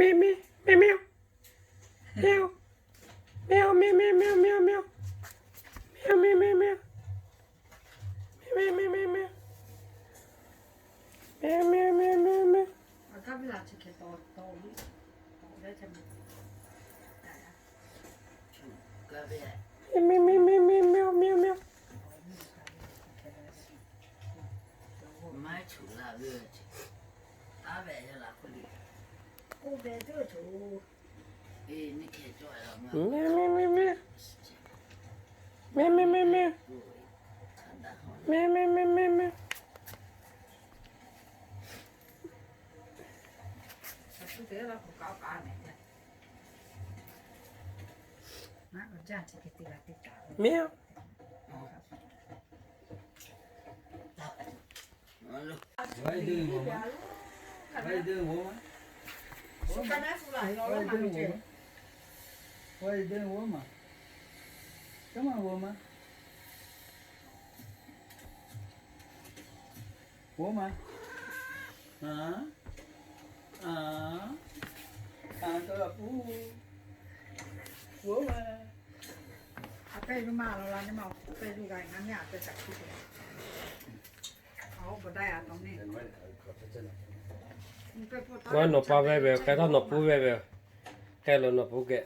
Meow, meow, meow. Meow, meow, meow, meow, meow, meow. Meow, meow, meow, meow. Meow, meow, meow, meow, meow. Meow, meow, meow, meow, meow. Meow, meow, meow, meow, meow, meow, meow. Meow, meow, meow, meow. Meow, meow, meow, meow. Meow, meow, meow, meow. Meow, meow, meow, meow, meow. Meow. What are you doing, Mama? What are you doing, Mama? What are you doing, Mama? What are you doing, Mama? Come on, Mama. Mama. Hả? Hả? Hả, tôi là Phú. Mama. Ngaˬ nawˬ pa veh ve, k'ai htaˇ nawˬ puiˉ veh ve, k'ai lo nawˬ puiˉ geh.